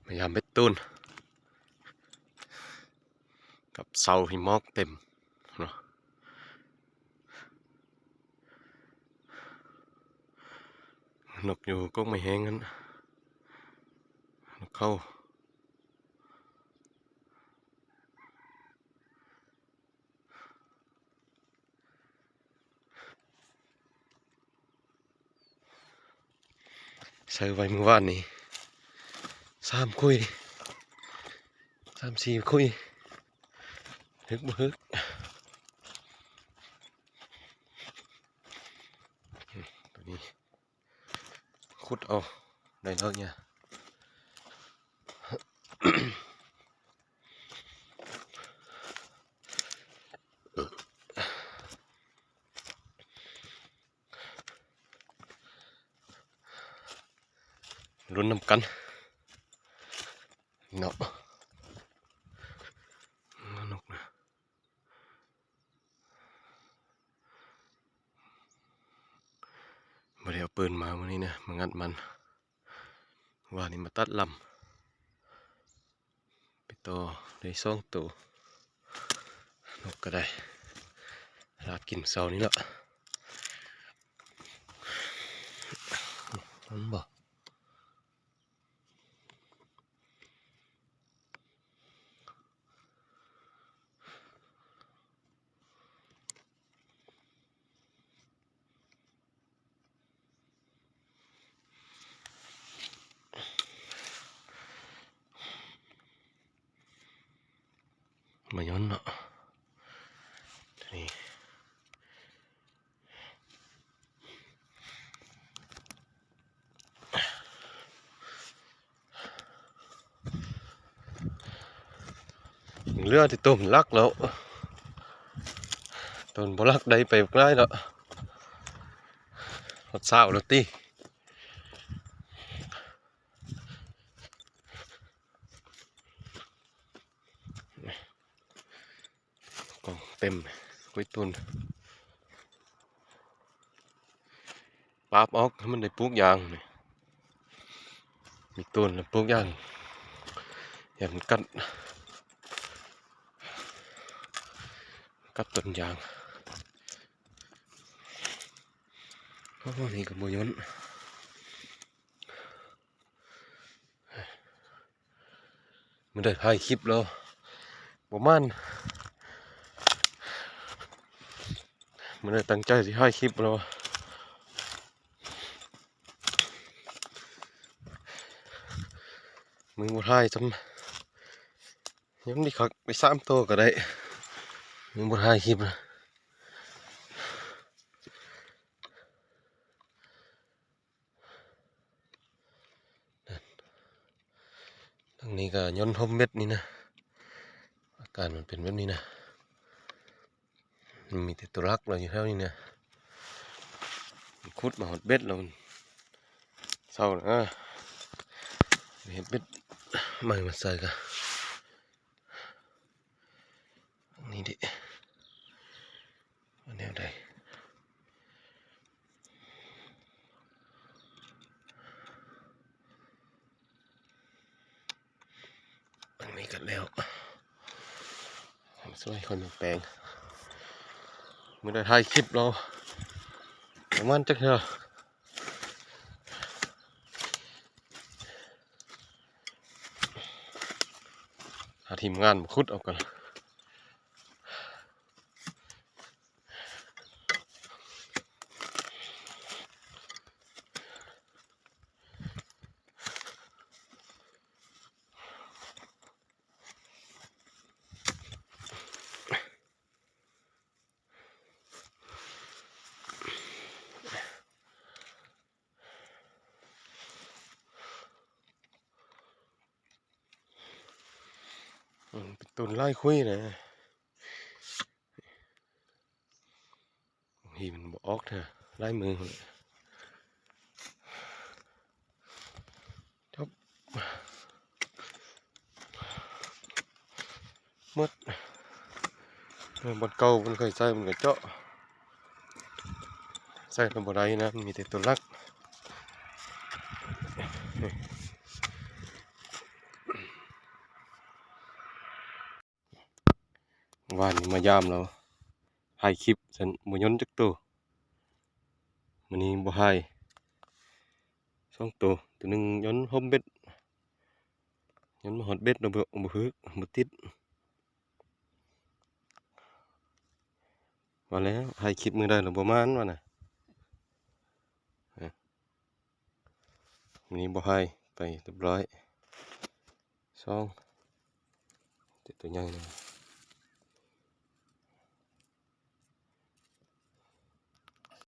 ພະຍາຍາມເບັດຕູນ ກັບເສົາທີ່ໝອກເຕັມເນາະ. ນົກຢູ່ກົກໄມ້ແຫ້ງຫັ້ນ ນົກເຂົາ. ໃສ່ໄວ້ມື້ວານນີ້ສາມຄຸຍ ສາມສີ່ຄຸຍ ຮຶກບໍ່ຮຶກ. ຕົວນີ້ ຂຸດເອົາໄດ້ເລີຍເນຍ. ລຸ້ນນຳກັນເນາະ ນົກນະ. ບໍ່ໄດ້ເອົາປືນມາມື້ນີ້ນະ ມາງັດມັນ. ວານນີ້ມາຕັດລຳ ໄປຕໍ່ໄດ້ສອງໂຕ. ນົກກໍໄດ້ ລາບກິນເຊົ້ານີ້ລະ ມັນບໍ່ ມາຍ້ອນເນາະ ໂຕນີ້. ເຫຼືອແຕ່ໂຕມັນລັກແລ້ວ ໂຕມັນບໍ່ລັກໄດ້ໄປບັກຫຼາຍເນາະ ຮອດຊາວແລ້ວຕິ. ກອງເຕັມ ກຸ້ຍຕູນ ປາບອອກໃຫ້ມັນໄດ້ປູກຢາງນີ້ ມີຕູນແລ້ວປູກຢາງ ຢ່າມັນກັດ ກັດຕົ້ນຢາງ. ໂອ້ ນີ້ກໍບໍ່ຍ້ອນ. ມື້ໃດຖ່າຍຄລິບແລ້ວ ປະມານ ມື້ໃດຕັ້ງໃຈຊິຖ່າຍຄລິບແລ້ວ ມື້ບໍ່ຖ່າຍຊ້ຳ ຍັງດີຄັກ ໄດ້ສາມໂຕກໍໄດ້ ມື້ບໍ່ຖ່າຍຄລິບ. ທາງນີ້ກໍຍ້ອນຮົ່ມເບັດນີ້ນະ ອາການມັນເປັນແບບນີ້ນະ ມັນມີແຕ່ຕົວຫຼັກລະຢູ່ແຖວນີ້ນະ ມັນຂຸດມາຮອດເບັດລະ ມັນເຊົານະ ເຮັດເບັດໃໝ່ມາໃສ່ກະ ນີ້ເດ ແນວໃດ ອັນນີ້ກໍແລ້ວ ຊ່ວຍຄົນແປງ ມື້ໃດຖ່າຍຄລິບແລ້ວ ປະມານຈັກເທື່ອ ຫາທີມງານມາຂຸດເອົາກ່ອນ. ອືມ ເປັນຕົ້ນຫຼາຍຄຸຍນະ ບາງທີມັນບໍ່ອອກເທື່ອ ຫຼາຍມື້ພຸ້ນແຫຼະ. ຈົບ ໝົດ ເອີ ບ່ອນເກົ່າມັນເຄີຍໃຊ້ ມັນກໍເຈາະ ໃຊ້ແລ້ວບໍ່ໄດ້ນະ ມັນມີແຕ່ຕົວຫຼັກ. ວານນີ້ມາຢາມແລ້ວ ຖ່າຍຄລິບຊັ້ນ ບໍ່ຍົນຈັກໂຕ. ມື້ນີ້ບໍ່ຖ່າຍ ສອງໂຕ ໂຕໜຶ່ງຍົນຫົມເບັດ ຍົນມາຮອດເບັດແລ້ວບໍ່ ບໍ່ຖືກ ບໍ່ຕິດ. ວ່າແລ້ວ ຖ່າຍຄລິບມື້ໃດລະບໍ່ໝານວ່ານະ. ມື້ນີ້ບໍ່ຖ່າຍ ໄປຮຽບຮ້ອຍ. ສອງ ເຕັດໂຕໃຫຍ່ເລີຍ.